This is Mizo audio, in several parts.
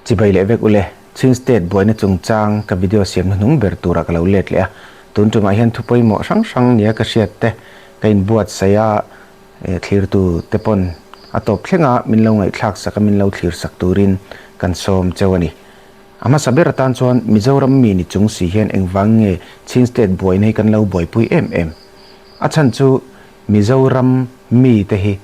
Chibai leh vek ule, Chin State buaina chungchang ka video siam hnuhnung ber turah ka lo let leh a. Tun tumah hian thu pawimawh hrang hrang nia ka hriat te ka inbuatsaih a, thlirtu te pawn a tawp thlenga min lo ngaihthlak sak a min lo thlir sak turin kan sawm cheu a ni. A hmasa ber atan chuan Mizoram mi ni chung si hian engvang nge Chin State buaina hi kan lo buaipui em em? A chhan chu Mizoram mi te hi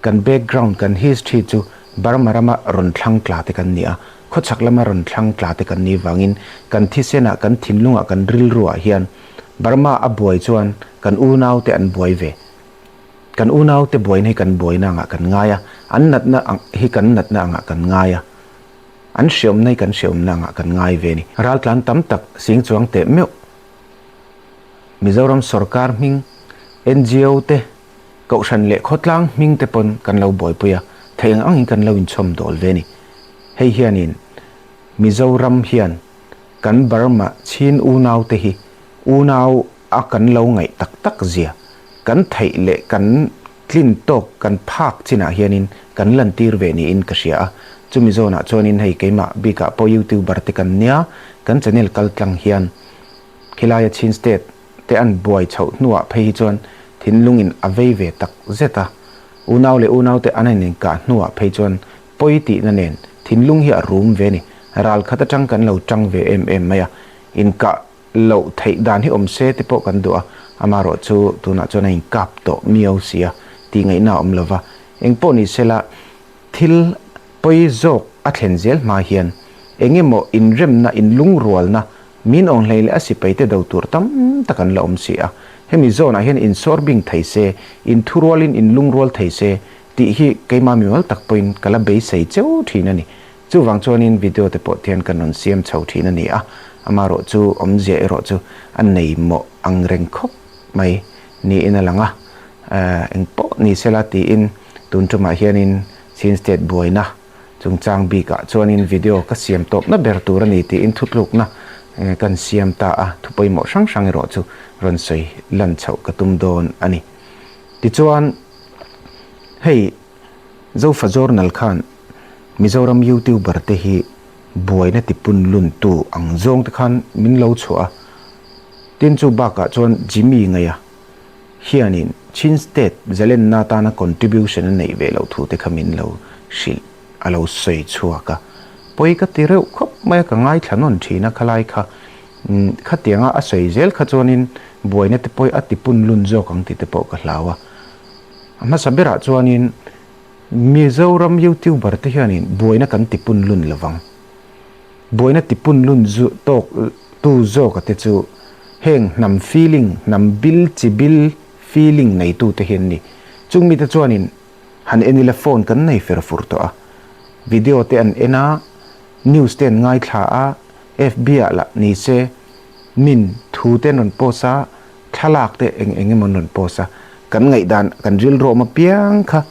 kan background, kan history chu Burma rama rawn thlang tla te kan ni a, khawchhak lama rawn thlang tla te kan nih vangin kan thisenah, kan thinlungah, kan rilruah hian Burma a buai chuan kan unau te an buai ve. Kan unau te buaina hi kan buaina angah kan ngai a, an natna hi kan natna angah kan ngai a, an hreawmna hi kan hreawmna angah kan ngai ve a ni. Raltlan tam tak sing chuang teh meuh Mizoram sorkar hming, ngo te, Kohhran leh khawtlang hming te pawn kan lo buaipui a, theih ang angin kan lo inchhawm dawl ve a ni. Hei hianin Mizoram hian kan Burma chin unau te hi unau a kan lo ngaih tak tak zia kan theih leh kan tlin tawk kan phak chinah hianin kan lantir ve niin ka hria a. Chumi zawnah chuanin hei keimah bikah pawh youtuber te kan nia, kan channel kaltlang hian khilaia Chin State te an buai chhoh hnuah phei hi chuan thinlungin a vei ve tak zet a. Unau leh unaute an han inkah hnuah phei chuan pawi tihna nen thinlung hi a rum ve a ni. Ral khat atang kan lo tang ve em em mai a, inkah loh theih dan hi awm se te pawh kan duh a, amaherawh chu tunah chuan a inkap tawh miau si a tih ngaihna a awm lo va. Engpawh ni sela thil pawi zawk a thlen zel hma hian eng emaw inremna, inlungrualna Min awng hlei leh a sipai te do tur tam tak an la awm si a, hemi zawnah hian insawr bing thei se, inthurualin inlungrual thei se tih hi keimah mimal tak pawhin ka la beisei cheu thin a ni. Chuvang chuanin video te pawh thian kan rawn siam chho thin a ni a, amaherawh chu awmzia erawh chu a nei mawh ang reng khawp mai niin a lang a, engpawh ni sela tiin tun tumah hianin Chin State buaina Chungchang bikah chuanin video ka siam tawpna ber tur a ni tiin thutlukna kan siam ta a, thu pawimawh hrang hrang erawh chu rawn sawi lan chhoh ka tum dawn a ni. Tichuan, hei Zofa Journal khan Mizoram YouTuber te hi buaina tipun luntu ang zawng te khan min lo chhuah a, tin chu bakah chuan Jimmy Ngaia hianin Chin State zalenna atana contribution a neih ve loh thu te kha min lo hrilh a lo sawi chhuak a. Pawi ka ti reuh khawp mai a, ka ngaithla nawn thin a khalai kha khatianga a sawi zel kha chuanin buaina te pawh a ti pun lun zawk ang tih te pawh ka hlau a. A hmasa berah chuanin Mizoram YouTuber te hianin buaina kan ti pun lun lovang. Buaina ti pun lun zu tawk tu zawk a te chu heng hnam feeling, hnam bil chi bil feeling nei tu te hi an ni. Chung mite chuanin han en ila phone kan nei fer fur tawh a, video te an en a, news te an ngaithla a, FB ah lah ni se min thu te an rawn post a, thlalak te eng eng emaw an rawn post a, kan ngaihdan kan rilruam apiang kha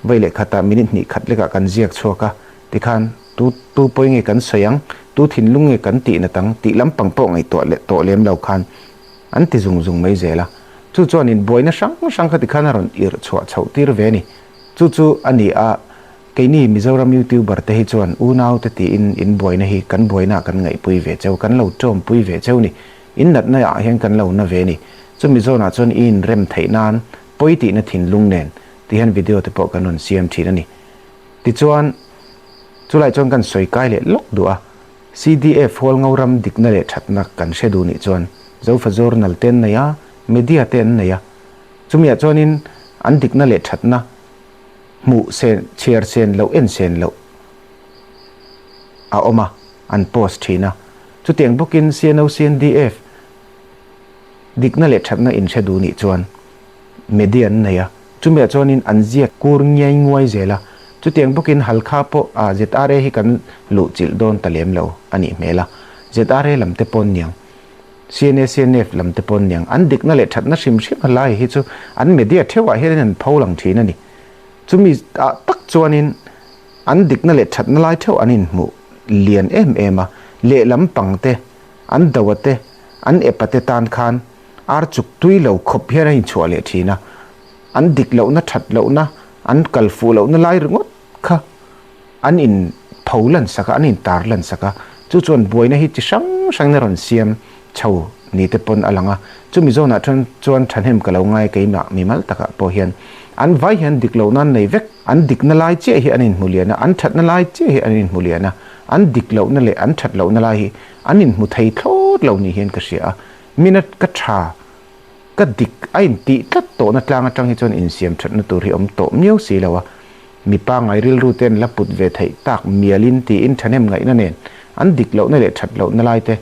vei leh khatah minute hnih khat lekah kan ziak chhuak a, tikhan Tu tu pawi nge kan sawi ang, tu thinlung nge kan tih nat ang tih lampang pawh ngaihtuah leh tawh lem lo khan an ti zung zung mai zel a. Chu chuanin buaina hrang hrang kha tikhan a rawn irh chhuah chhoh tir ve a ni. Chu chu a ni a, keini Mizoram YouTuber te hi chuan unau te tiin in buaina hi kan buaina ah kan ngaihpui ve cheu, kan lo tawmpui ve cheu ni. In natna ah hian kan lo na ve a ni. Chumi zawnah chuan i inrem theih nan pawi tihna thinlung nen ti hian video te pawh kan rawn siam thin a ni. Tichuan, chulai chuan kan sawi kai leh lawk duh a, CDF hual ngo ram dikna leh thatna kan hre duh nih chuan Zofa Journal te an nei a, Media te an nei a. Chumiah chuanin an dikna leh thatna hmuh sen, chhiar sen loh, en sen loh a awm a, an post thin a. Chutiang bawkin CNO CNDF dikna leh thatna in hre duh nih chuan Media an nei a, Chumiah chuanin an ziak kur ngiai nguai zel a, chutiang bawkin Halkha pawh a ZRA hi kan luh chilh dawn ta lem lo a nih hmel a, ZRA lam te pawn niang, CNA CNF lam te pawn niang, an dikna leh thatna hrim hrim a lai hi chu an media theuhah hianin an pho lang thin a ni. Chumi ah tak chuanin an dikna leh thatna lai theuh an inhmuh lian em em a, lehlam pang te, an do a te, an ep a te tan khan Ar chuk tui lo khawp hian a inchhuah leh thin a, an dik lohna that lohna, an kal fuh lohna lai ringawt kha an in pho lan sak a, an in tar lan sak a, chu chuan buaina hi chi hrang hrangin a rawn siam chho ni te pawn a lang a, chumi zawnah chuan chuan thahnem ka lo ngai keimah mimal takah pawh hian an vai hian dik lohna an nei vek, an dikna lai chiah hi an inhmu lian a, an thatna lai chiah hi an inhmu lian a, an dik lohna leh an that lohna lai hi an inhmu thei thlawt lo ni hian ka hria a, mina ka tha ka dik a intih tlat tawhna tlang atang hi chuan insiam thatna tur hi awm tawh miau si lo a, mi pangngai rilru te an la put ve theih tak mialin tiin thahnem ngaihna nen an dik lohna leh that lohna lai te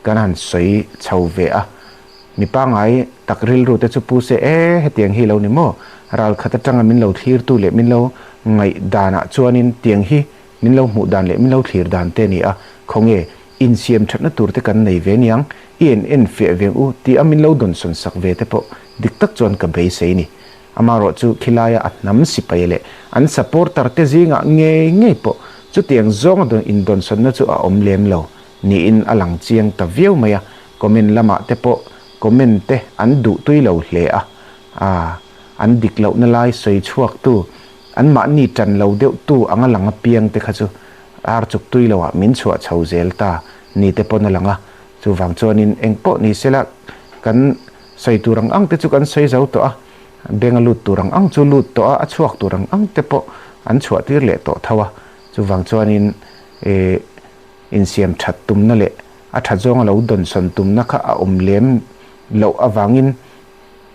kan han sawi chho ve a, mi pangngai tak rilru te chu pu se e hetiang hi lo ni maw, ral khat atanga min lo thlirtu leh min lo ngaih danah chuanin tiang hi min lo hmuh dan leh min lo thlir dan te a ni a, khawnge Insiam thatna tur te kan nei ve niang, i en en fiah veng u tih a min lo dawnsawn sak ve te pawh dik tak chuan ka beisei ni. Amarawh chu khilaia a hnam sipai leh an supporter te zingah ngei ngei pawh chutiang zawnga dawn indawnsawnna chu a awm lem lo niin a lang chiang ta viau mai a, comment lamah te pawh comment te an duh tui lo hle a, aa an dik lohna lai sawi chhuaktu anmahni tan lo deuhtu anga lang apiang te kha chu Ar chuk tui loah min chhuah chho zel ta ni te pawn a lang a, chuvang chuanin eng pawh ni sela kan sawi tur ang ang te chu kan sawi zo tawh a, beng a lut tur ang ang chu lut tawh a, a chhuak tur ang ang te pawh an chhuah tir leh tawh tho a, chuvang chuanin eh insiam that tumna leh a tha zawnga lo dawnsawn tumna kha a awm lem loh avangin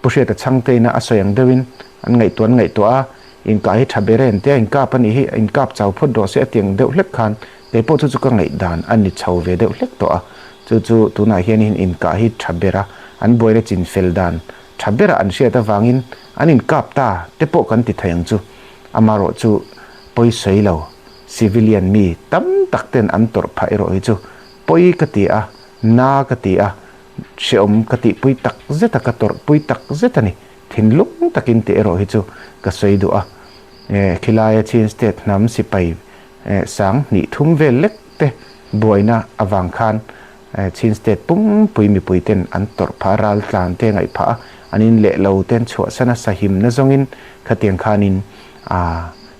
Pu Hriata Chhangteina a sawi ang deuhin an ngaihtuah an ngaihtuah a, inkah hi tha ber e an tia, inkap a nih hi, inkap chau phawt rawh se a ti ang deuh hlek khan kei pawh chu chu ka ngaihdan a ni chho ve deuh hlek tawh a, chu chu tunah hianin inkah hi tha ber a, an buaina chin fel dan tha bera an hriat avangin an inkap ta te pawh kan ti thei ang chu. Amarawh chu pawi sawi lo, civilian mi tam tak ten an tawrh phah erawh hi chu pawi ka ti a, na ka ti a, Hreawm ka tihpui tak zet a, ka tawrhpui tak zet a ni. Thinlung takin tih erawh hi chu ka sawi duh a. Khilaia Chin State hnam sipai sang hnih thum vel lek te buaina avang khan Chin State pumpui mipui ten an tawrh phah a, ral tlan te ngaih phah a, an in leh lo ten chhuahsan a, sahimna zawngin khatiang khanin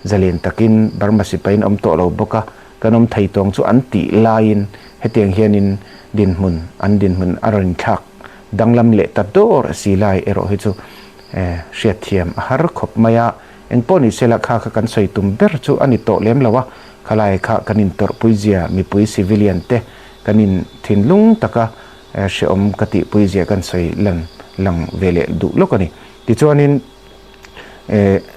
zalen takin Burma sipaiin awm tawh lo bawk a, Kan awm thei tawng chu an tih laiin hetiang hianin dinhmun an dinhmun a rawn inthlak danglam leh ta dawr a si lai erawh hi chu hriatthiam a har khawp mai a. Engpawh ni sela kha kha kan sawi tum ber chu a ni tawh lem lo a, khalai kha kan intawrhpui zia mipui civilian te kan in thinlung taka hrehawm ka tihpui zia kan sawi lan lang ve leh duh lawk a ni. Tichuanin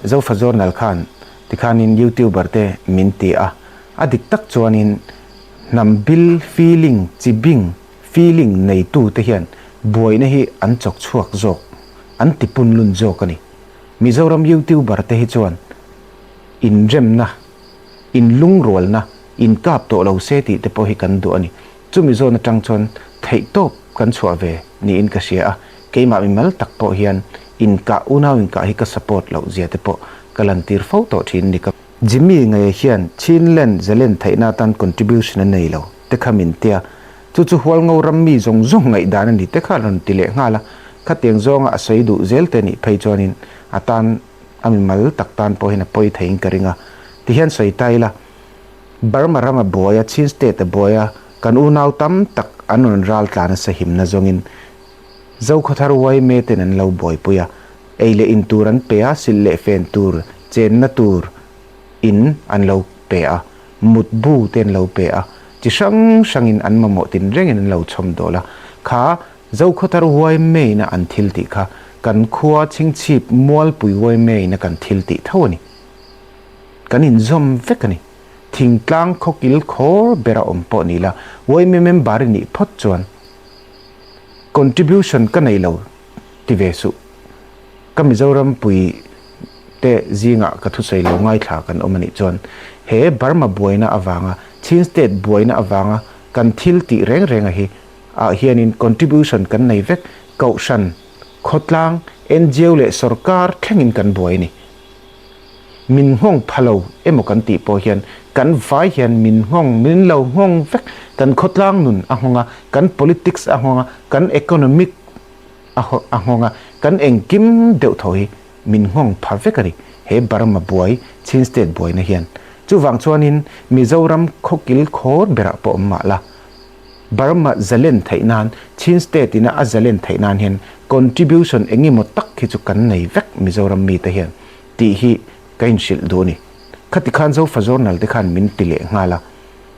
Zofa Journal khan Tikhanin YouTuber te min ti a, a dik tak chuanin hnam bil feeling, chi bing feeling neitu te hian buaina hi an chawk chhuak zawk, an ti punlun zawk a ni. Mizoram YouTuber te hi chuan inremna, inlungrualna, inkap tawh lo se tih te pawh hi kan duh a ni. Chumi zawn atang chuan theihtawp kan chhuah ve niin ka hria a, keimah mimal tak pawh hian inkah, unau inkah hi ka support loh zia te pawh ka lantir fo tawh thin ni ka. Jimmy ngaia hian Chinland zalen theihna atan contribution a nei lo te kha min tia, chu chu Hualngo ram mi zawng zawng ngaihdan a ni te kha rawn ti leh nghal a, khatiang zawnga a sawi duh zel te nih phei chuanin a tan a mimal tak tan pawhin a pawi theiin ka ring a, tihian sawi ta ila. Burma ram a buai a, Chin State a buai a, kan unau tam tak an rawn ral tlan a sahimna zawngin Zokhawthar yma ten an lo buaipui a, ei leh in tur an pe a, silh leh fen tur, chenna tur in an lo pe a, mut bu te an lo pe a, chi hrang hrangin an mamawh tinrengin an lo chhawm dawl a, kha Zokhawthar yma ina an thil tih kha kan khua chhingchhip mualpui yma ina kan thil tih tho a ni. Kan inzawm vek a ni. Thingtlang khawkil khawr bera awm pawh ni la, yma member i nih phawt chuan contribution ka nei lo ti ve suh. Ka Mizoram pui te zingah ka thusawi lo ngaithla kan awm a nih chuan he Burma buaina avanga, Chin State buaina avanga kan thil tih reng renga hi ah hianin contribution kan nei vek, Kohhran, khawtlang, ngo leh sorkar thlengin kan buai a ni. Min nghawng pha lo emaw kan tih pawh hian kan vai hian min nghawng, min lo nghawng vek. Kan khawtlang nun a nghawng a, kan politics a nghawng a, kan economic a nghawng a, kan engkim deuh tho hi min nghawng pha vek a ni. He Burma buai, Chin State buaina hian. Chuvang chuanin Mizoram khawkil khawr berah pawh awm mah la, Burma zalen theih nan, Chin State ina a zalen theih nan hian contribution eng emaw tak hi chu kan nei vek Mizoram mite hian tih hi ka inhrilh duh a ni. Khati khan Zofa Journal te khan min ti leh nghal a.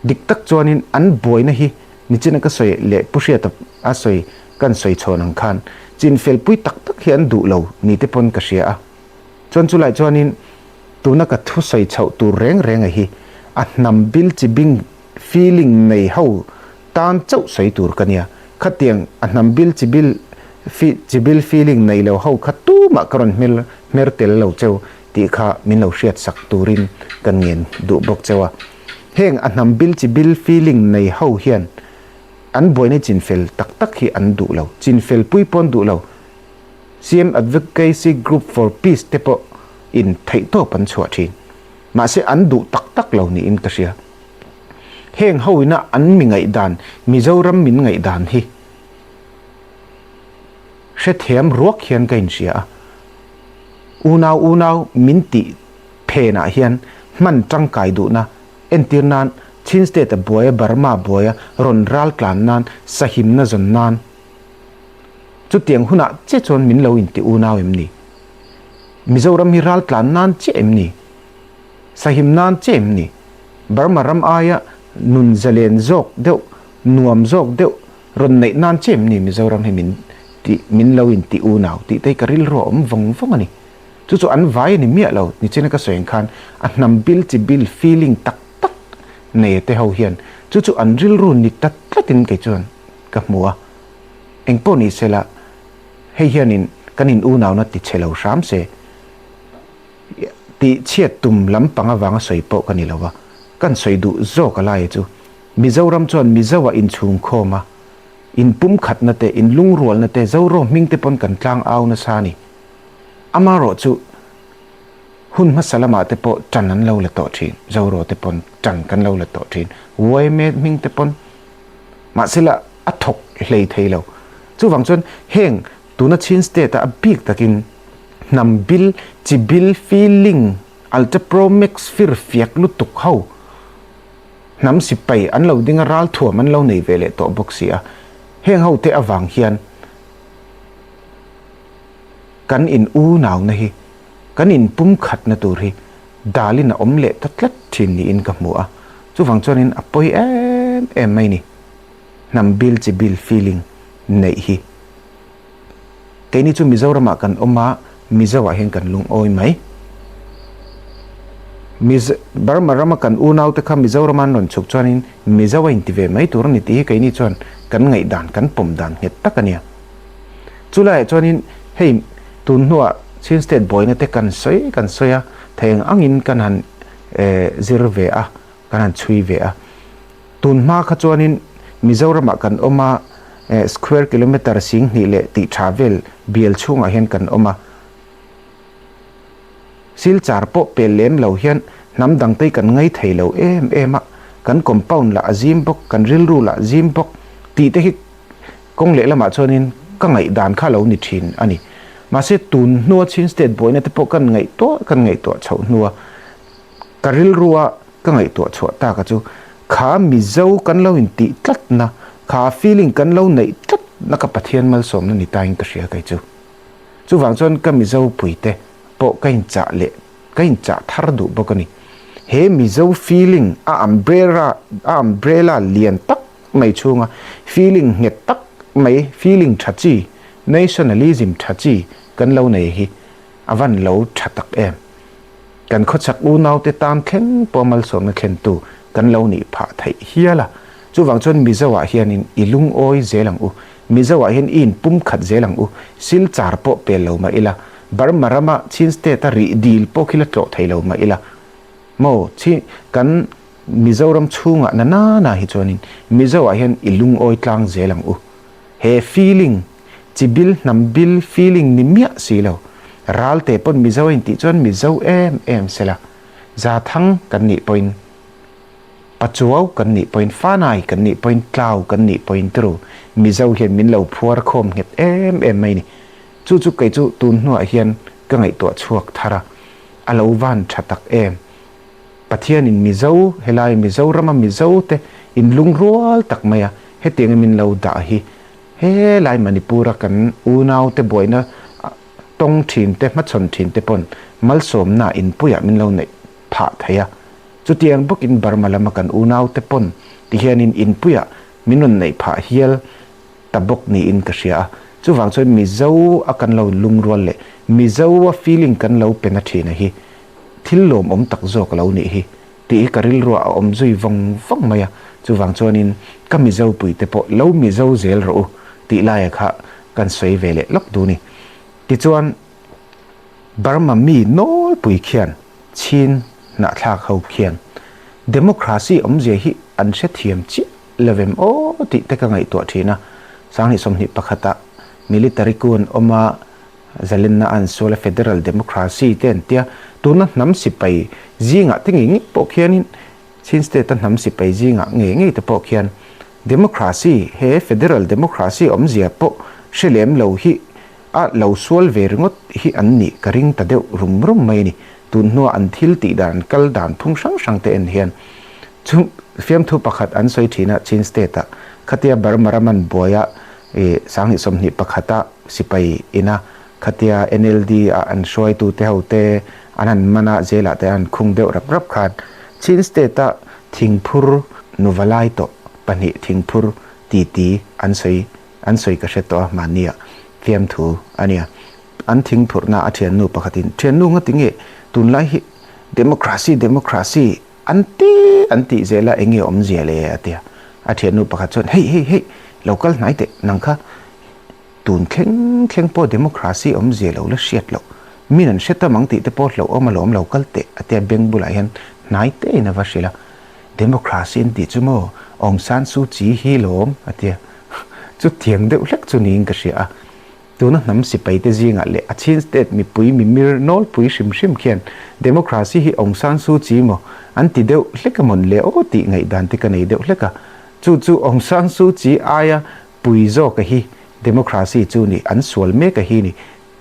Dik tak chuanin an buaina hi nichina ka sawi leh Pu Hriata a sawi kan sawi chhawn ang khan chinfelpui tak tak hi an duh lo ni te pawn ka hria a. Chuan chulai chuanin tuna ka thusawi chhoh tur reng reng a hi a hnam bil chi bing feeling nei ho tan chauh sawi tur ka nia. Khatiang a hnam bil chi bil chi bil feeling nei lo ho kha tumah ka rawn hmel hmer tel lo cheu tih kha min lo hriat sak turin kan ngen duh bawk cheu a. Heng a hnam bil chi bil feeling nei ho hian an buaina chinfel tak tak hi an duh lo, chinfel pui pawn duh lo. CM Advocacy Group for Peace te pawh in theihtawp an chhuah thin. Mahse an duh tak tak lo niin ka hria. Heng ho ina an mi ngaihdan, Mizoram min ngaihdan hi hrethiam ruak hian ka inhria a. Unau unau min tih phenah hian hman tangkai duhna entir nan Chin State a buaia Burma buaia rawn ral tlan nan sahimna zawn nan Chutiang hunah che chuan min lo inti unau em ni? Mizoram hi ral tlan nan chiah em ni? Sahim nan chiah em ni? Burma ram aia nun zalen zawk deuh, nuam zawk deuh rawn neih nan chiah em ni Mizoram hi min ti, min lo inti unau tih te hi ka rilru a awm vawng vawng a ni. Chu chu an vai a ni miah lo, nichina ka sawi ang khan a hnam bil chi bil feeling tak tak nei te ho hian chu chu an rilru ni ta tlatin kei chuan ka hmu a. Engpawh ni sela, hei hianin kan in unauna ti chhe lo hram se, tih chhiat tum lampang avanga sawi pawh ka ni lo a, kan sawi duh zawk a laia chu Mizoram chuan Mizoa inchhungkhawm a, inpumkhatna te, inlungrualna te, Zoro hming te pawn kan tlang au nasa a ni. Amaherawhchu hun hmasa lamah te pawh tan an lo la tawh thin, Zoro te pawn tan kan lo la tawh thin, YMA hming te pawn. Mahsela a thawk hlei thei lo. Chuvang chuan heng tuna Chin State a a bik takin hnam bil, chi bil, feeling, Ultra Pro Max fir fiak lutuk ho hnam sipai an lo ding a ral thuam an lo nei ve leh tawh bawk si a. Heng ho te avang hian kan in unauna hi, kan in pumkhatna tur hi dalin a awm leh ta tlat thin niin ka hmu a, chuvang chuanin a pawi em em mai ni, hnam bil chi bil feeling neih hi. Keini chu Mizoramah kan awm a, Mizoah hian kan lungawi mai. Mizo, Burma rama kan unaute kha Mizorama an rawn chhuk chuanin Mizo a inti ve mai tur a ni tih hi keini chuan kan ngaihdan, kan pawm dan nghet tak a nia. Chulaiah chuanin hei tun hnuah Chin State buaina te kan sawi kan sawi a, thei ang angin kan han zir ve a, kan han chhui ve a. Tun hma kha chuanin Mizoramah kan awm a, square kilometre 2000 leh tih tha vel bial chhungah hian kan awm a. Silchar pawh pel lem lo hian hnam dangte kan ngai thei lo em em a, kan compound lah a zim bawk, kan rilru lah zim bawk tih te hi Kawng lehlamah chuanin ka ngaihdan kha lo ni thin a ni. Mahse tun hnua Chin State buaina te pawh kan ngaihtuah kan ngaihtuah chhoh hnua ka rilrua ka ngaihtuah chhuah taka chu kha Mizo kan lo intih tlatna, kha feeling kan lo neih tlatna ka Pathian malsawmna ni tain ka hria kei chu. Chuvang chuan ka Mizo puite pawh ka inchah leh ka inchah thar duh bawk a ni. He Mizo feeling a umbrella a umbrella lian tak mai chhunga feeling nghet tak mai, feeling tha chi, nationalism tha chi kan lo nei hi a van lo tha tak em. Kan khawchhak unaute tan thleng pawh malsawmna thlentu kan lo nih phah theih hial a. Chuvang chuan Mizo-ah hianin i lungawi zel ang u, Mizo-ah hian i inpumkhat zel ang u, Silchar pawh pel lo mah ila, Burma rama Chin State-a rih dil pawh khi la tlawh thei lo mah ila, maw chi kan Mizoram chhungah na na na hi chuanin Mizo ah hian i lungawi tlang zel ang u. He feeling, chi bil hnam bil feeling ni miah si lo. Ralte pawn Mizo a intih chuan Mizo em em sela. Zathang kan nih pawhin, Pachuau kan nih pawhin, Fanai kan nih pawhin, Tlau kan nih pawhin turu Mizo hian min lo phuar khawm nghet em em mai ni. Chu chu kei chu tun hnuah hian ka ngaihtuah chhuak thar a, a lo van tha tak em. Pathianin Mizo, helai Mizorama Mizote inlungrual tak maia hetianga min lo dah hi helai Manipur-a kan unaute buaina tawng thinte, hmachhawn thinte pawn malsawmna inpuiah min lo neih phah thei a. Chutiang bawkin Burma lama kan unaute pawn tihianin inpuiah min rawn neih phah hial ta bawk niin ka hria a. Chuvang chuan Mizo a kan lo lungrual leh Mizo a feeling kan lo pe na thina hi thil lawmawm tak zawk a lo nih hi tih hi ka rilruah a awm zui vawng vawng mai a. Chuvang chuanin ka Mizo puite pawh lo Mizo zel rawh u tih laia kha kan sawi ve leh lawk duh ni. Tichuan Burma mi nawlpui khian Chin hnahthlak ho khian Democracy awmzia hi an hrethiam chiah lovem aw tih te ka ngaihtuah thin a. 2021 ah Military ku an awm a, zalenna an sual a, Federal Democracy te an tia, tuna hnam sipai zingah te ngei ngei pawh khianin Chin State a hnam sipai zingah ngei ngei te pawh khian Democracy, he Federal Democracy awmzia pawh hre lem lo hi a lo sual ve ringawt hi an nih ka ring ta deuh rum rum mai a ni. Tun hnua an thil tih dan kal dan phung hrang hrang te en hian chu fiamthu pakhat an sawi thin a, Chin State ah khatia Burma ram an buai a, ih 2021 a sipai ina khatia NLD ah an hruaitu te ho te an han man a, jail ah te an khung deuh rap rap khan Chin State a thingphur nuvalai tawh pahnih thingphur titi an sawi An sawi ka hre tawh a, mahnia fiamthu a nia. An thingphurhna a thiannu pakhatin, Thiannu nga tinge tunlai hi democracy democracy an ti an tih zel a, enge awmzia le a ti a. A thiannu pakhat chuan, Hei hei hei, lo kal hnai teh, nang kha tun thleng thleng pawh democracy awmzia lo la hriat loh, min an hre tam ang tih te pawh hlauhawm alawm lo kal teh a ti a, beng bulah hian hnai tein a va hrilh a. Democracy an tih chu maw Aung San Suu Kyi hi lawm a ti a, chutiang deuh hlek chu niin ka hria a. Tuna hnam sipai te zingah leh a Chin State mipui mimir nawlpui hrim hrim khian Democracy hi Aung San Suu Kyi maw an ti deuh hlek a mawn le aw tih ngaihdan te ka nei deuh hlek a. Chu chu Aung San Suu Kyi aia pui zawk a hi Democracy chu ni an sual mek a hi ni.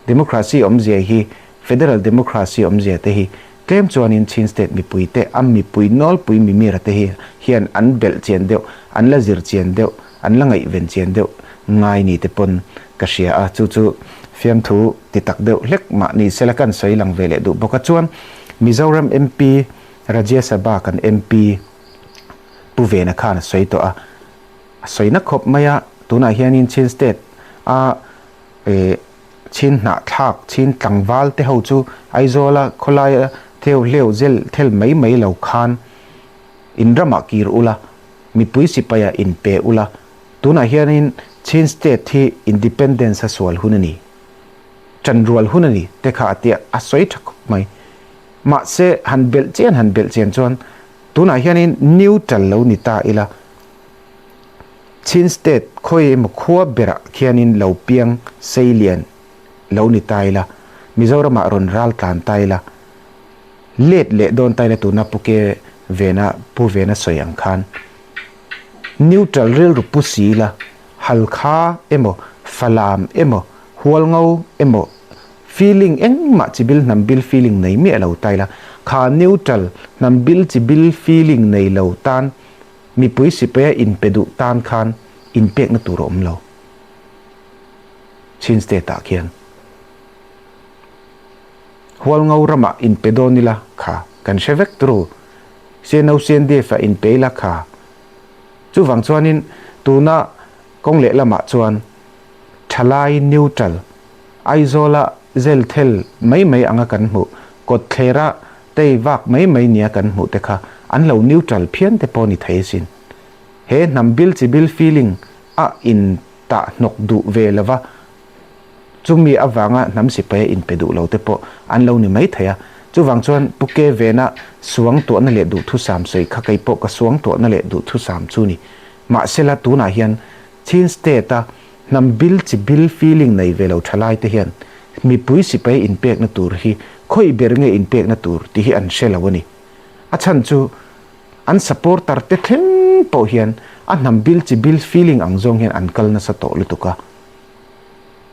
Democracy awmzia hi Federal Democracy awmzia te hi Tlem chuanin Chin State mipuite, a mipui nawlpui mimira te hi hian an belh chian deuh, an la zir chian deuh, an la ngaihven chian deuh ngai ni te pawn ka hria a, chu chu fiamthu ti tak deuh hlek mah ni sela kan sawi lang ve leh duh bawk a. Chuan Mizoram MP, Rajya Sabha kan MP Pu Vena khan a sawi tawh a, a sawi na khawp mai a, tunah hianin Chin State a eh, Chhin hnahthlak, chhin tlangval te ho chu Aizawla khawlaia theu hleu zel thel mai mai lo khan in ramah kir ula, mipui sipaia in pe ula, tunah hianin Chin State hi Independence a sual hun a ni, ṭanrual hun a ni te kha a tia a sawi ṭha khawp mai. Mahse, han belh chian han belh chian chuan tunah hianin neutral lo ni ta ila, Chin State khawi emaw khua berah khianin lo piang sei lian lo ni ta ila, Mizoramah rawn ral tlan ta ila, let leh dawn ta ila tuna Pu Ke Vena Pu Vena sawi ang khan neutral rilru pu si ila, Halkha emaw Falam emaw Hualngo emaw feeling engmah chibil hnam bil feeling nei miah lo ta ila, kha neutral hnam bil chibil feeling nei lo tan Mipui sipaia inpe duh tan khan inpekna tur a awm lo. Chin State ah khian Hualngo ramah inpe dawn ila kha kan hre vek turu. CNO CNDF ah inpe ila kha. Chuvang chuanin tuna kawng lehlamah chuan thalai neutral Aizawla zel thel mai mai anga kan hmuh, kawtthlera tei vak mai mai nia kan hmuh te kha an lo neutral phian te pawh ni thei asin. He hnam bil chi bil feeling a in tah hnawk duh ve lova, chumi avanga hnam sipai a inpe duh lo te pawh an lo ni mai thei a. Chuvang chuan Pu Ke Vena suang tuahna leh duhthusam sawi kha kei pawh ka suang tuahna leh duhthusam chu ni. Mahsela tunah hian Chin State a Hnam bil chi bil feeling nei ve lo thalai te hian mipui sipai inpekna tur hi khawi ber nge inpekna tur tih hi an hre lo a ni. A chhan chu an supporter te thleng pawh hian a hnam bil chi bil feeling ang zawng hian an kal nasa tawh lutuk a.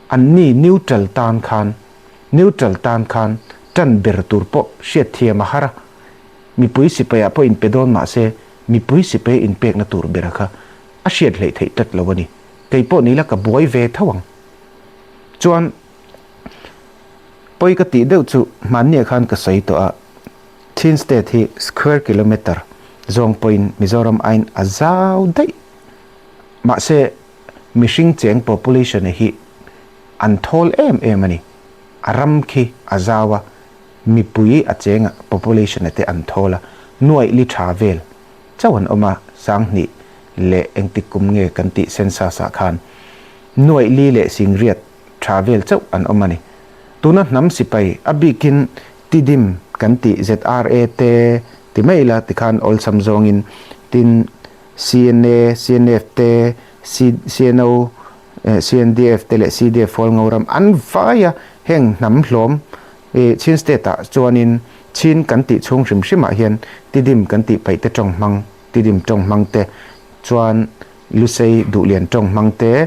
An ni neutral tan khan neutral tan khan tan ber tur pawh hriatthiam a har a. Mipui sipai ah pawh inpe dawn mah se mipui sipai inpekna tur bera kha a hriat hleih theih tlat lo a ni. Kei pawh ni la ka buai ve tho ang. Chuan pawi ka tih deuh chu hmanniah khan ka sawi tawh a, Chin State hi square kilometre zawng pawhin Mizoram aiin a zau daih. Mahse mihring cheng population hi an thawl em em a ni. A ram khi a zau a, mipui a cheng a, population te an thawl a, nuaih li tha vel chauh an awm a, sanghnih leh engtik kum nge kan tih census ah khan nuaih li leh singriat tha vel chauh an awm a ni. Tuna hnam sipai a bikin Tidim kan tih ZRA te ti mai ila tikhan awlsam zawngin tin CNA, CNF te, CNO, CNDF te leh CDF Hualngo ram an vai a, heng hnam hlawm Chin state ah chuanin Chin kan tih chhung hrim hrim ah hian Tidim kan tih paih te tawng hmang, Tidim tawng hmang te chuan Lusei Duhlian tawng hmang te,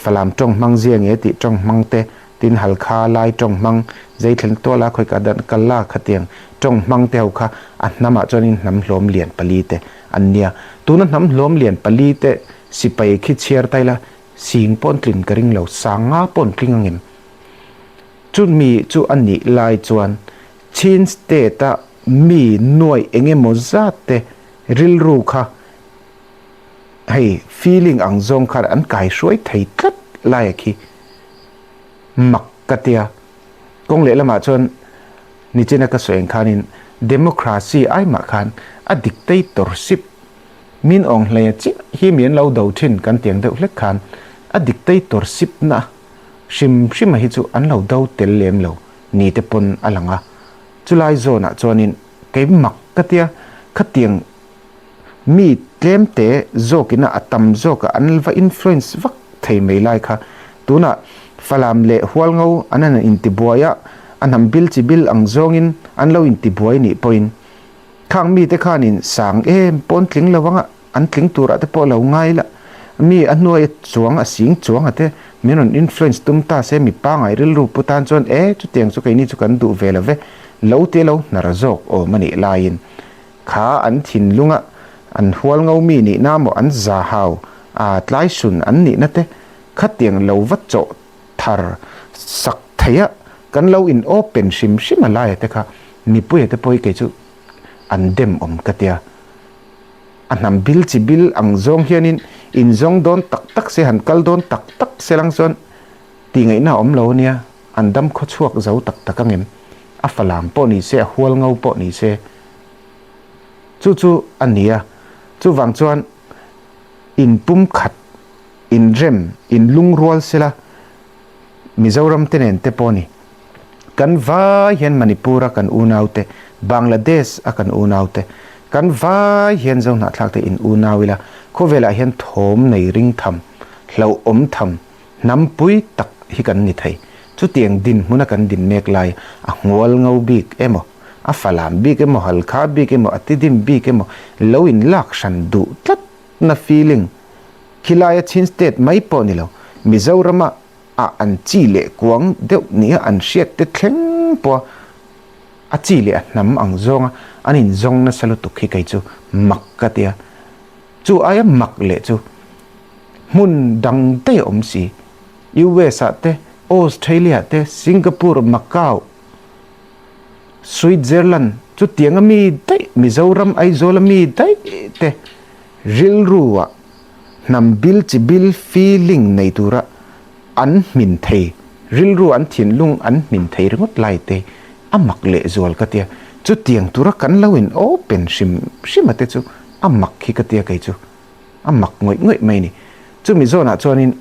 Falam tawng hmang zia nge tih tawng hmang te, tin Halkha Lai tawng hmang, Zeithlen tuala khawika dan kal la khatiang tawng hmang te ho kha a hnamah chuanin hnam hlawm lian pali te an nia. Tuna hnam hlawm lian pali te sipai khi chhiar ta ila sing pawn tlin ka ring lo, sanga pawn tling angem? Chumi chu a nih lai chuan Chin state a mi nuaih eng emaw zat te rilru kha hei feeling ang zawng khan an kai hruai thei tlat lai a khi mak ka tia. Kawng lehlamah chuan nichina ka sawi ang khanin democracy ai mah khan a dictatorship min awng hleia chiah hi mi an lo do thin kan tiang deuh hlek khan a dictatorship na hrim hrima hi chu an lo do tel lem lo ni te pawn a lang a. Chulai zawnah chuanin kei mak ka tia khatiang Mi tlemte zawkina a tam zawka an va influence vak thei mai lai kha tunah Falam leh Hualngo an han intibuai a, a hnam bil chi bil ang zawngin an lo intibuai nih pawhin khang mite khanin sang em pawn tling lo anga an tling turah te pawh lo ngai la, mi a hnuaia chuang a sing chuang a te min rawn influence tum ta se mi pangai rilru pu tan chuan e chutiang chu keini chu kan duh ve lo ve lo te lo hnar zawk awm a nih laiin Kha an thinlunga an hual ngo mi nihna maw an za hau a tlai sun an nihna te khatiang lo va chawh thar sak theih a kan lo in open hrim hrim a laia te kha mipuia te pawh hi kei chu an dem awm ka tia. A hnam bil chi bil ang zawng hianin in zawng dawn tak tak se han kal dawn tak tak se lang chuan tih ngaihna a awm lo ania an dam khaw chhuak zo tak tak angem a falam pawh ni se a hual ngo pawh ni se Chu chu a ni a, chuvang chuan in pumkhat, in rem, in lungrual sela Mizoram te nen te pawh ni. Kan vai hian Manipur a kan unau te, Bangladesh a kan unau te, kan vai hian Zohnahthlak te in unau ila khawvelah hian thawm nei ring tham, hlauhawm tham, hnam pui tak hi kan ni thei. Chutiang dinhmuna kan din mek lai a hmual ngo bik emaw, a falam bik emaw, halkha bik emaw, a tidim bik emaw lo in lak hran duh tlat na feeling khilaia Chin State mai pawh ni lo, Mizorama ah an chi leh kuang deuh nia an hriat te thleng pawha a chi leh a hnam ang zawnga an inzawng nasa lutuk hi kei chu mak ka tia. Chu aia mak leh chu hmun dang daih a awm si. US ah te, Australia te, Singapore, Macau, Switzerland chutiang a mi daih, Mizoram, Aizawl a mi daih te rilru ah hnam bil chi bil feeling nei tura an hmin thei, rilru an thinlung an hmin thei ringawt lai te a mak lehzual ka tia. Chutiang tura kan lo in open hrim hrim a te chu a mak hi ka tia kei chu a mak ngawih ngawih mai ni. Chumi zawnah chuanin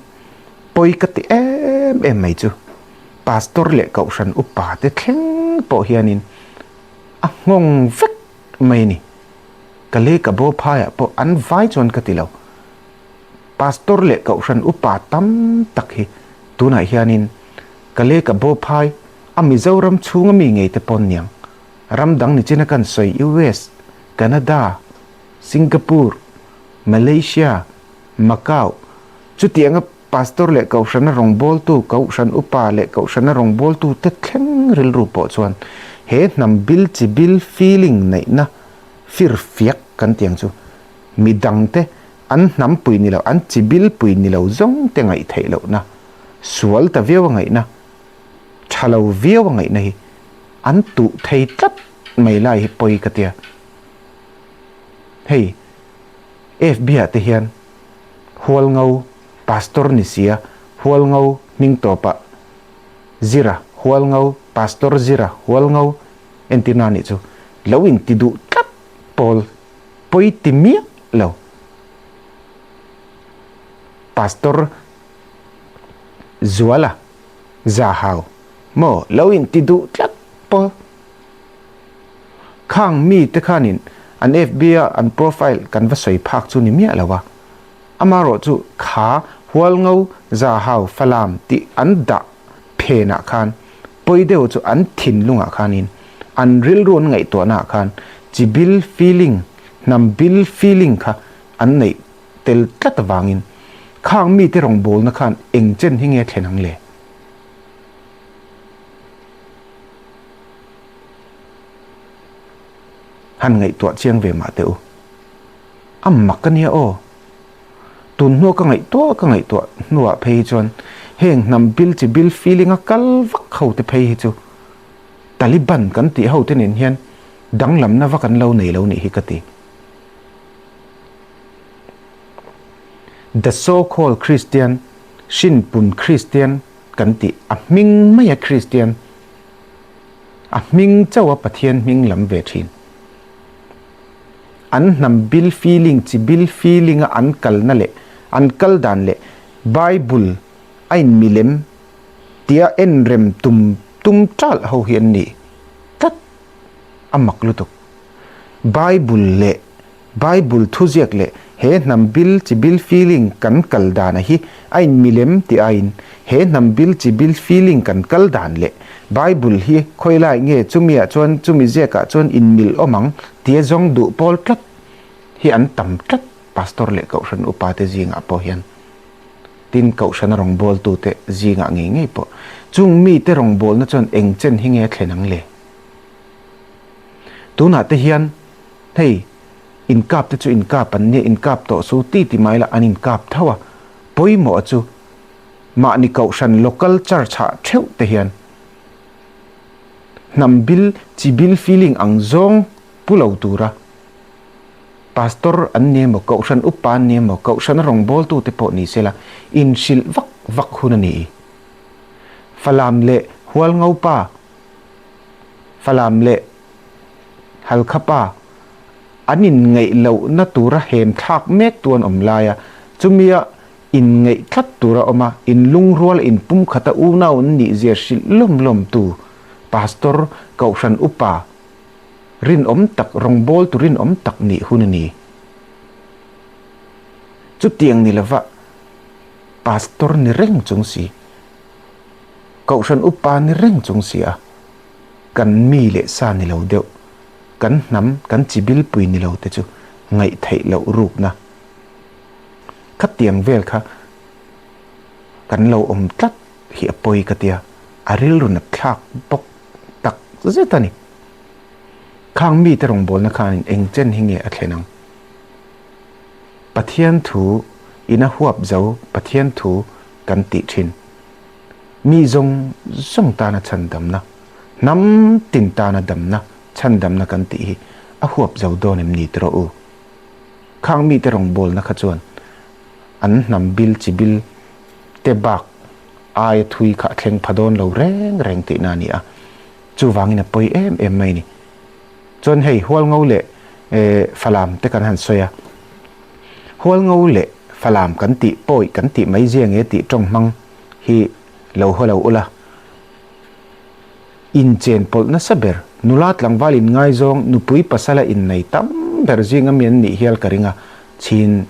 pawi ka ti em em mai chu pastor leh kohhran upa te thleng pawh hianin a nghawng vek mai ni. Ka lei ka bo phaiah pawh an vai chuan ka ti lo. Pastor leh kohhran upa tam tak hi tunah hianin ka lei ka bo phai a Mizoram chhunga mi ngei te pawn niang. Ram dang nichina kan sawi US, Canada, Singapore, Malaysia, Macau chutianga Pastor leh Kohhrana rawngbawltu, Kohhran upa leh Kohhrana rawngbawltu te thleng rilru pawh chuan he hnam bil chi bil feeling neihna. Fir fiak kan ti ang chu. Mi dangte an hnam pui ni lo, an chi bil pui ni lo zawng te ngaih theih lohna, sual ta viau a ngaihna, tha lo viau a ngaihna hi an tuh thei tlat mai lai hi pawi ka tia. Hei FB ah te hian Hualngo Pastor ni sia Hualngo hming tawpah Zira Hualngo Pastor Zira Hualngo entirna nih chu lo in ti duh tlat pawl pawi ti miah lo. Pastor Zuala Zahau maw lo in ti duh tlat pawl. Khang mi te khanin an FB a an profile kan va sawi phak chu ni miah lo a. Amarawh chu kha Hualngo Zahau Falam tih an dah phenah khan pawi deuh chu an thinlungah khanin an rilru an ngaihtuahnaah khan chi bil feeling, hnam bil feeling kha an neih tel tlat avangin khang mite rawngbawlna khan eng chen hi nge thlen ang le? Han ngaihtuah chiang ve mah teh u. A mak a nia aw. Tun hnua ka ngaihtuah ka ngaihtuah hnuah phei hi chuan heng hnam bil chi bil feeling a kal vak ho te phei hi chu Taliban kan tih ho te nen hian danglamna vak an lo nei lo nih hi ka ti. The so called Christian, Hrinpun Christian kan tih a hming maia Christian, a hming chauha Pathian hming lam ve thin. An hnam bil feeling chi bil feeling a an kalna leh an kal dan leh Bible a in milem tia en rem tum tum ṭalh ho hi an ni tlat a mak lutuk. Bible leh Bible thuziak leh he hnam bil chi bil feeling kan kal dan a hi a in milem tih aiin he hnam bil chi bil feeling kan kal dan leh Bible hi khawi lai nge chumi ah chuan chumi ziak ah chuan in mil awm ang tia zawng duh pawl tlat hi an tam tlat Pastor leh Kohhran upa te zingah pawh hian tin Kohhran a rawngbawltu te zingah ngei ngei pawh chung mite rawngbawlna chuan eng chen hi nge a thlen ang le? Tunah te hian hei inkap te chu inkap an nia, inkap tawh su ti ti mai lah an inkap tho a, pawimawh chu mahni kohhran local church ah theuh te hian hnam bil chi bil feeling ang zawng pu lo tura pastor an ni emaw kohhran upa an ni emaw kohhran a rawngbawltu te pawh ni sela inhrilh vak vak hun a ni. Falam leh Hualngopa Falam leh Halkha pa an inngeih lohna tura hem thlak mek tu an awm lai a, chumia inngeih tlat tura awm a, inlungrual inpumkhata unau an nih zia hrilh lawm lawm tu Pastor Kohhran Upa rinawm tak, rawngbawltu rinawm tak nih hun a ni. Chutiang ni lova Pastor ni reng chung si, Kohhran upa ni reng chung si a, kan mi leh sa ni lo deuh, kan hnam, kan chi bilpui ni lo te chu ngaih theih loh rukna khatiang vel kha kan lo awm tlat hi a pawi ka tia, a rilru nat thlak bawk tak zet a ni. Khang mite rawngbawlna khanin eng chen hi nge a thlen ang? Pathian thu in a huap zo Pathian thu kan tih thin. Mi zawng zawng tana chhandamna, hnam tin tana damna, chhandamna kan tih hi a huap zo dawn em ni tiraw u? Khang mite rawngbawlna kha chuan an hnam bil chi bil te bak aia thui kha a thleng pha dawn lo reng reng tihna a ni a, chuvangin a pawi em em mai a ni. Chuan hei Hualngo leh Falam te kan han sawi a, Hualngo leh Falam kan tih pawi kan tih mai zia nge tih tawng hmang hi lo haw lo ula, inchen pawlh nasa ber, nula tlangval inngaizawng, nupui pasala innei tam ber zinga mi an nih hial ka ring a, chhin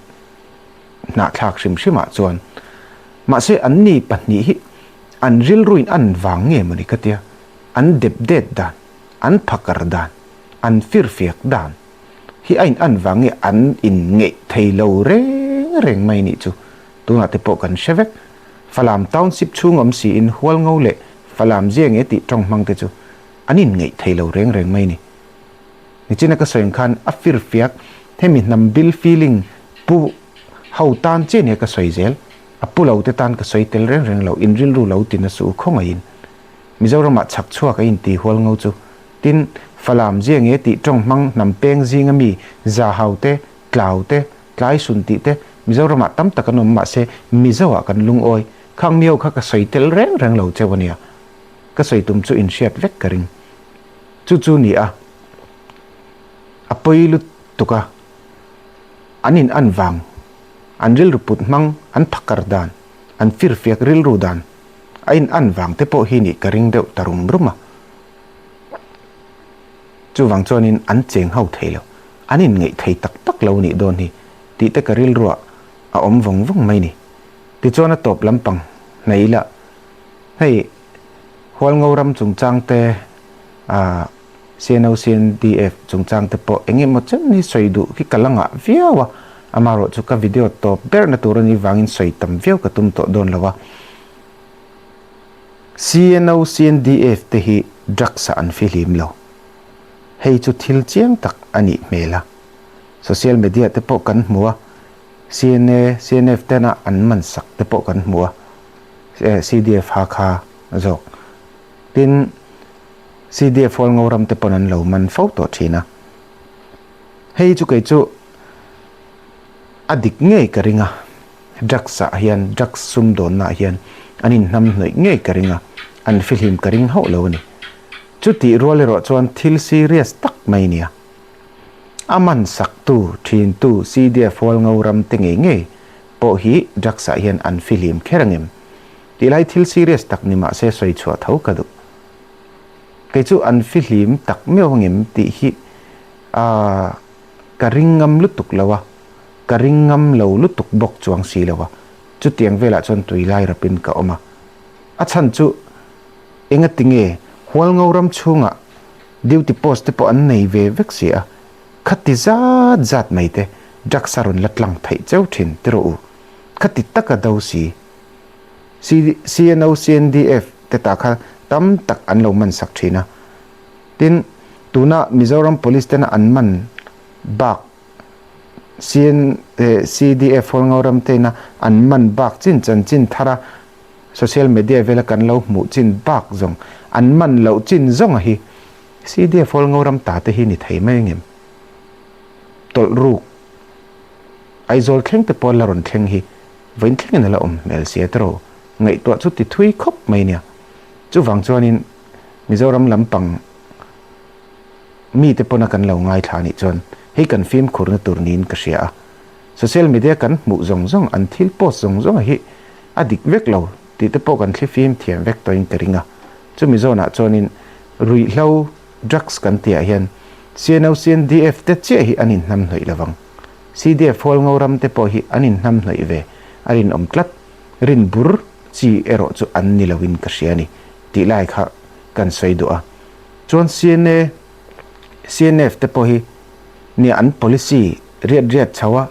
hnahthlak hrim hrimah chuan. Mahse anni pahnih hi an rilruin an vang nge mawni ka tia, an dep det dan. An phakar dan, an firfiak dan hi a in an vang nge an in ngeih thei lo reng reng mai nih chu tunah te pawh kan hre vek. Falam Township chhung awm siin Hualngo leh Falam zia nge tih tawng hmang te chu an in ngeih thei lo reng reng mai ni. Nichina ka sawi ang khan a firfiak hemi hnam bil feeling pu ho tan chiah nia ka sawi zel. A pu lo te tan ka sawi tel reng reng lo, in rilru lo ti na suh u khawngaihin. Mizoramah chhak chhuak a inti hual ngo chu. Tin, Falam zia nge tih tawng hmang hnam peng zinga mi za hau te, tlau te, tlai sun tih te Mizoramah tam tak an awm mahse Mizoah kan lungawi. Khang mi ho kha ka sawi tel reng reng lo cheu ania. Ka sawi tum chu inhriat vek ka ring. Chu chu ni a, a pawi lutuk a, an in an vang, an rilru put hmang, an phakar dan, an firfiak rilru dan a in an vang te pawh hi nih ka ring deuh ta rum rum a. Chuvang chuanin an cheng ho thei lo, an in ngeih thei tak tak lo nih dawn hi tih te ka rilruah a awm vawng vawng mai ni. Tichuan a tawp lampang hnaih ila hei Hualngo ram chungchang te ah CNO CNDF chungchang te pawh eng emaw chen hi sawi duh khi ka la ngah viau a, amaherawh chu ka video tawp berna tur anih vangin sawi tam viau ka tum tawh dawn lo a. CNO CNDF te hi drugs ah an fihlim lo. Hei chu thil chiang tak a nih hmel a. Social media te pawh kan hmu a, CNA CNF tena an man sak te pawh kan hmu a. CDF Hakha zawk. Tin, CDF Hualngo ram te pawn an lo man fo tawh thin a. Hei chu kei chu a dik ngei ka ring a, drugs ah hian, drugs sumdawnna ah hian an inhnam hnawih ngei ka ring a, an fihlim ka ring hauh lo a ni. Chutih rual erawh chuan thil serious tak mai nia. A man saktu, thintu CDF Hualngo ram te ngei ngei pawh hi drugs ah hian an fihlim kher angem? Tih lai thil serious tak ni mah se sawi chhuah tho ka duh. Kei chu an fihlim tak meuh angem tih hi aah ka ring ngam lutuk lo a, ka ring ngam lo lutuk bawk chuang si lo a, chutiang velah chuan tui lai rapin ka awm a. A chhan chu engati nge Hualngo ram chhungah duty post te pawh an nei ve vek si a, Khati zat zat mai te drugs a rawn la tlang theih cheu thin ti rawh u. Khati taka do si. CNO, CNDF te tah kha tam tak an lo man sak thin a. Tin, tuna Mizoram Police tena an man bak CN, CDF Hualngoram tena an man bak chin chanchin thara social media vela kan lo hmuh chin bak zawng an man loh chin zawnga hi CDF Hualngo ram ta te hi ni thei mai angem? Tawlh ruk Aizawl thleng te pawh la rawn thleng hi vawiin thlengin a la awm hmel sia tiraw? Ngaihtuah chu ti thui khawp mai nia. Chuvang chuanin Mizoram lampang mite pawna kan lo ngaithla anih chuan hei kan fimkhurna tur niin ka hria a. Social media kan hmuh zawng zawng an thil post zawng zawng hi a dik vek lo tih te pawh kan thlifim thiam vek tawhin ka ring a. Chumi zawnah chuanin ruihhlo, drugs, kan tihah hian CNO, CNDF te chiah hi an inhnamhnawih lovang. CDF Hualngo ram te pawh hi an inhnamhnawih ve a rinawm tlat. Rin bur chi erawh chu an ni loin ka hria a ni tih lai kha kan sawi duh a. Chuan CNA, CNF te pawh hi nia an policy riat riat chho a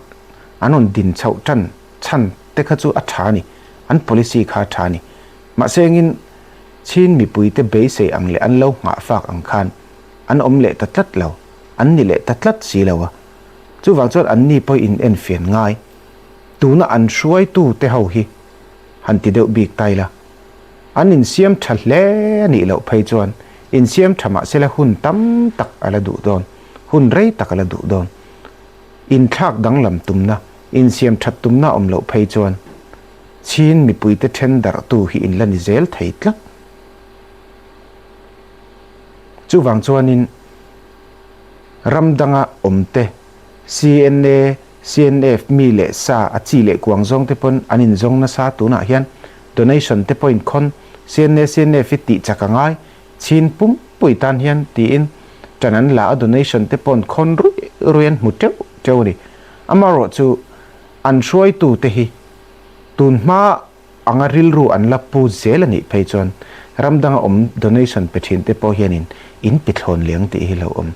an rawn din chhoh tan chhan te kha chu a tha a ni. An policy kha a tha a ni. Mahse engin Chin mipuite beisei ang leh an lo nghahfak ang khan an awm leh ta tlat lo, an ni leh ta tlat si lo a. Chuvang chuan anni pawh in enfian ngai. Tuna an hruaitu te ho hi han ti deuh bik ta ila. An insiam tha hle a nih loh phei chuan insiam tha mahsela hun tam tak a la duh dawn, hun rei tak a la duh dawn. Inthlak danglam tumna, insiam that tumna awm loh phei chuan Chin mipuite then darhtu hi in la ni zel thei tlat. Chuvang chuanin ram danga awmte CNA, CNF mi leh sa a chi leh kuang zawng te pawn an inzawng nasa tunah hian donation te pawhin khawn CNA, CNF hi tih chak a ngai Chin pumpui tan hian tiin ṭan an la a donation te pawn khawn ruih ruih an hmu teuh teuh a ni. Amaherawh chu an hruaitu te hi Tun hma anga rilru an la pu zel a nih phei chuan ram danga awm donation pe thin te pawh hianin in pe thlawn leng tih hi lo awm.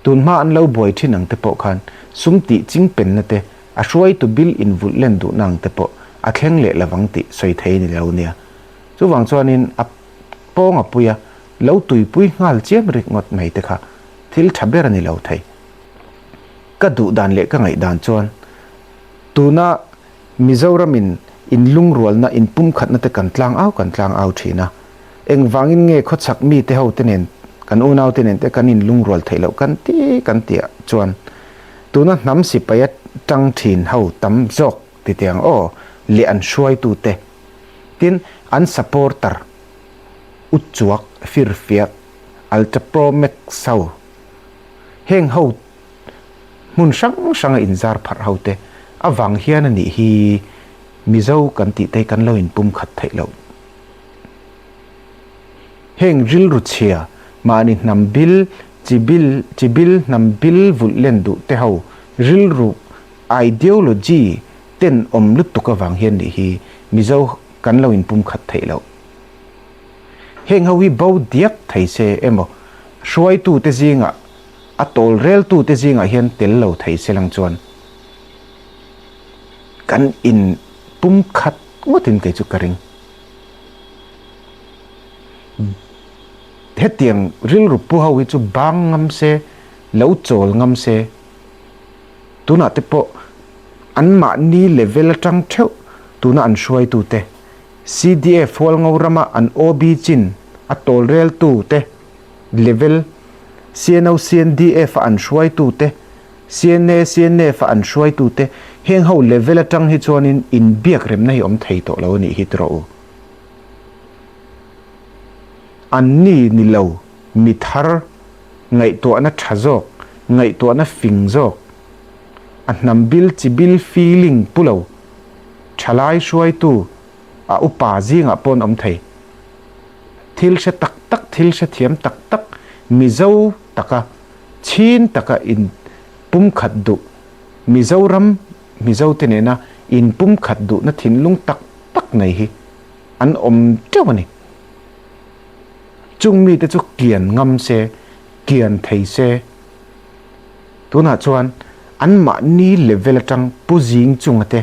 Tun hma an lo buai thin ang te pawh khan sum tih ching penna te, a hruaitu bill in vulh len duhna ang te pawh a thleng leh lovang tih sawi thei ni lo nia. Chuvang chuanin a pawng a pui a, lo tuipui nghal chiam rik ngawt mai te kha. thil tha ber a ni lo thei. Ka duh dan leh ka ngaih dan chuan tuna Mizoramin inlungrualna, inpumkhatna te kan tlang au kan tlang au thin a. Engvangin nge khawchhak mite ho te nen, kan unau te nen te kan inlungrual theih loh kan ti kan tih ah chuan tuna hnam sipai a tang thin ho tam zawk ti teh ang aw leh an hruaitu te tin an supporter uchuak firfiak ultra pro max ho heng ho hmun hrang hranga inzar pharh ho te avang hian a nih hi Mizo kan tih te kan lo inpumkhat theih loh. Heng rilru chhia mahni hnam bil chi bil chi bil hnam bil vulh len duh te ho rilru ideology ten awm lutuk avang hian nih hi Mizo kan lo inpumkhat theih loh. Heng ho hi bo diak thei se emaw hruaitu te zingah a tawl reltu te zingah hian tel lo thei se lang chuan kan in pumkhat ngawtin kei chu ka ring. Hetiang rilru pu ho hi chu bang ngam se, lo chawl ngam se, tunah te pawh anmahni level atang theuh tuna an hruaitu te, CDF Hualngo rama an OB chin a tawl reltu te level, CNO CNDF a an hruaitu te, CNA CNF a an hruaitu te, heng ho level atang hi chuanin inbiak remna hi awm thei tawh lo a nih hi tiraw u. Anni ni lo, mi thar, ngaihtuahna tha zawk, ngaihtuahna fing zawk, a hnam bil chi bil feeling pu lo, thalai hruaitu, a upa zingah pawh an awm thei. Thil hre tak tak, thil hre thiam tak tak, Mizo taka, chhin taka in pumkhat duh, Mizoram Mizote nena inpumkhat duhna thinlung tak tak nei hi an awm teuh a ni. Chung mite chu kian ngam se, kian thei se. Tunah chuan anmahni level atang Pu Zing chunga te,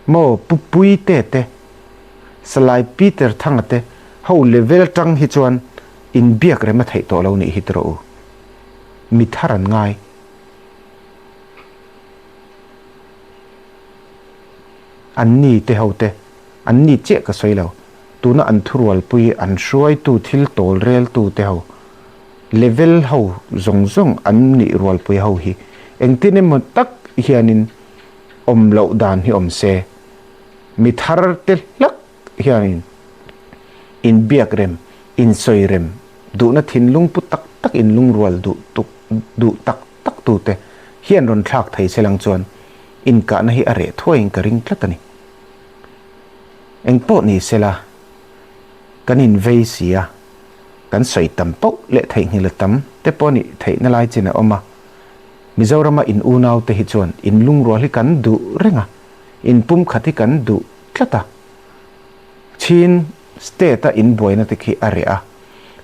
maw Pu Puite te, Salai Peter Thanga te ho level atang hi chuan inbiak rem a theih tawh lo nih hi tiraw u. Mi thar an ngai. Anni te ho te, anni chiah ka sawi lo, tuna an thurualpui, an hruaitu thil tawl reltu te ho, level ho zawng zawng an nih rualpui ho hi engtin emaw tak hianin awm loh dan hi awm se, mi thar te hlak hianin inbiak rem, insawi rem, duhna thinlung pu tak tak inlungrual duh tuk duh tak tak tute hian rawn thlak thei se lang chuan inkahna hi a reh thuaiin ka ring tlat a ni. Engpawh ni sela, kan invei si a, kan sawi tam poh leh theihnghilh a tam te pawh nih theihna lai chin a awm a. Mizorama in unaute hi chuan inlungrual hi kan duh reng a, inpumkhat hi kan duh tlat a. Chin state-a inbuaina te khi a reh a,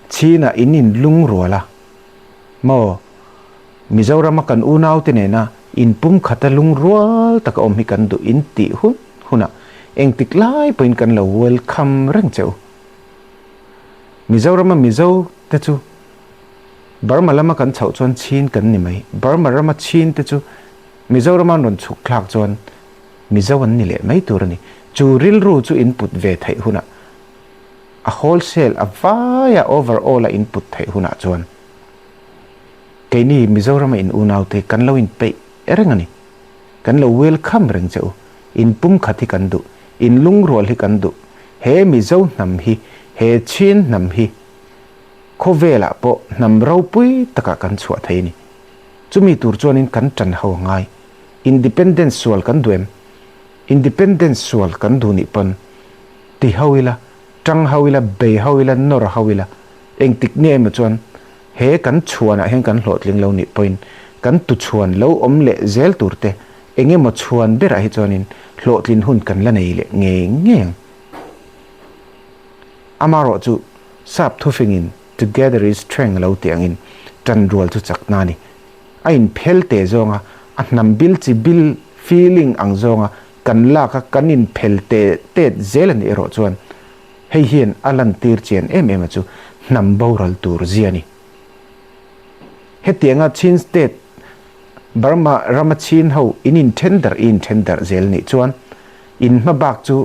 Chin-ah in inlungrual a. Maw? Mizorama kan unaute nena inpumkhata lungrual taka awm hi kan duh in tih hun hunah engtik lai pawhin kan lo welcome reng che u. Mizorama Mizo te chu Burma lama kan chhoh chuan Chin kan ni mai. Burma rama Chin te chu Mizorama an rawn chhuk thlak chuan Mizo an ni leh mai tur a ni. Chu rilru chu input ve theih hunah a wholesale a vaia overall a input theih hunah chuan keini Mizorama in unaute kan lo inpeih reng a ni. Kan lo welcome reng che u. In pumkhat hi kan duh. In lungrual hi kan duh. He Mizo hnam hi, he Chin hnam hi khawvelah pawh hnam ropui takah kan chhuah thei a ni. Chumi tur chuanin kan tan ho a ngai. Independence sual kan duh em? Independence sual kan duh nih pawn ti ho ila, tang ho ila, bei ho ila, nawr ho ila, engtik nge emaw chuan he kan chhuanah hian kan hlawhtling lo nih pawhin kan tuchhuan lo awm leh zel tur te eng emaw chhuan berah hi chuanin hlawhtlin hun kan la nei leh ngei ngei ang. Amarawh chu sap thufingin together is strength lo tih angin tanrual chu chakna a ni. A inphel teh zawnga a hnam bil chi bil feeling ang zawnga kan lak a kan inphel teh tet zel a nih erawh chuan hei hian a lantir chian em em a chu hnam boral tur zia a ni. Hetianga Chin State Burma rama Chin ho in inthen darh i inthen darh zel nih chuan in hmabak chu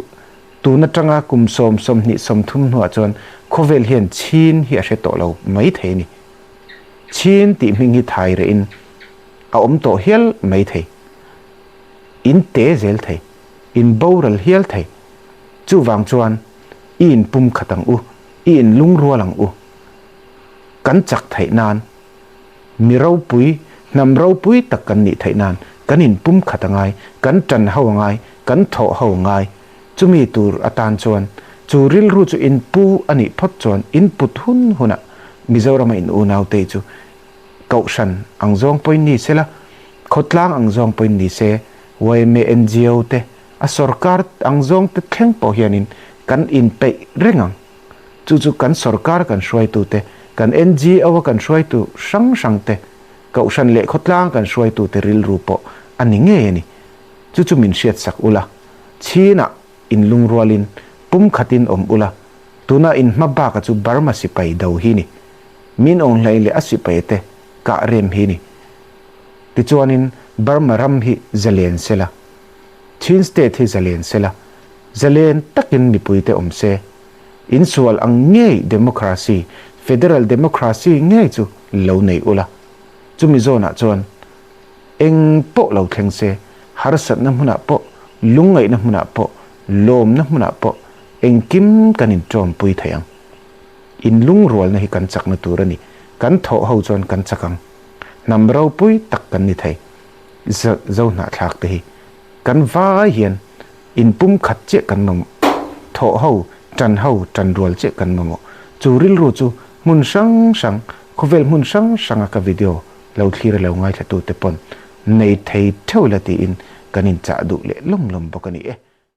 tun atanga kum sawm 20 30 hnuah chuan khawvel hian Chin hi a hre tawh lo mai thei a ni. Chin tih hming hi thai rehin a awm tawh hial mai thei. In te zel thei, in boral hial thei. Chuvang chuan i inpum khat ang u, i inlungrual ang u. Kan chak theih nan, mi ropui, hnam ropui tak kan nih theih nan kan inpum khat a ngai, kan tan ho a ngai, kan thawh ho a ngai. Chumi tur atan chuan chu rilru chu inpu a nih phawt chuan input hun hunah Mizorama in unaute chu Kohhran ang zawng pawhin ni se la, khawtlang ang zawng pawhin ni se, yma, ngo te, a sorkar ang zawng te thleng pawh hianin kan inpeih reng ang. Chu chu kan sorkar kan hruaitu te, kan ngo a kan hruaitu hrang hrang te, Kohhran leh khawtlang kan hruaitu te rilru pawh a ni ngei a ni. Chu chu min hriatsak ula, Chinah inlungrualin pumkhatin awm ula, tuna in hma baka chu Burma sipai do hi ni. Min awng hlei leh a sipai te kah rem hi ni. Tichuanin Burma ram hi zalen sela, Chin state hi zalen sela, zalen takin mipui te awm se, insual ang ngei democracy, federal democracy ngei chu lo nei ula. Chumi zawnah chuan eng pawh lo thleng se, harsatna hmunah pawh, lungngaihna hmunah pawh, lawmna hmunah pawh engkim kan inṭawmpui thei ang. Inlungrualna hi kan chakna tur a ni. Kan thawh ho chuan kan chak ang. Hnam ropui tak kan ni thei. Zo hnahthlak te hi kan vai hian inpumkhat chiah kan mamawh. Thawh ho, tan ho, tan rual chiah kan mamawh. Chu rilru chu hmun hrang hrang, khawvel hmun hrang hranga ka video lo thlir lo ngaithlatute pawn nei thei theuh la tiin kan inchah duh leh lawm lawm bawk a ni e.